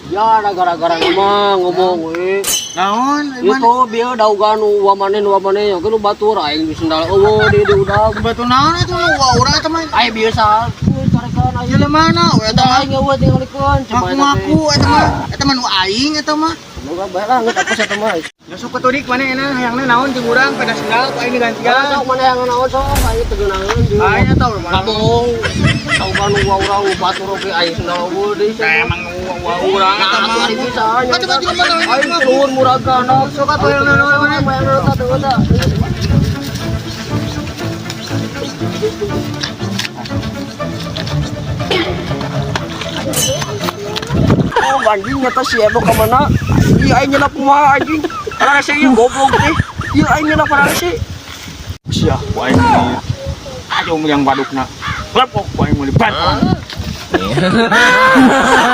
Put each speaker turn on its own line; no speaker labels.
Ya ada gara-gara mah ngomong we.
Naon?
Itu bieu daugan wamane wamane ya nu batur aing di sendal eueuh di udag.
Batu naon itu nu wa urang eta mah.
Aing biasa carekan aing.
Jelema mana we eta mah?
Aing eueuh tingalikeun coba eta teh.
Ngaku-ngaku eta mah. Eta mah nu aing eta mah.
Semoga bae lah geus apa eta mah.
Ya sok keturik mana enak hayangna naon ti urang pada sendal ku aing digantian.
Ya sok mana yang naon sok aing teu geunaheun di.
Aing eta mana?
Ngabong. Daugan wa urang nu batur oge aing sendal eueuh deui.
Tah emang nu wa urang eta
Nah,
mah.
atuh bisa nya.
Atuh baju mana
Aing luhur muragana.
Sok atuh yang naon mana?
Bayang eta teu eta. Oh, anjing nyata si Ebo ka mana? Iya aing nyenak kumaha anjing. Karena saya ieu goblok teh. Iya aing nyenak parah sih.
Sia, ku aing di ayo yang badukna. Klep ku aing meuli bat.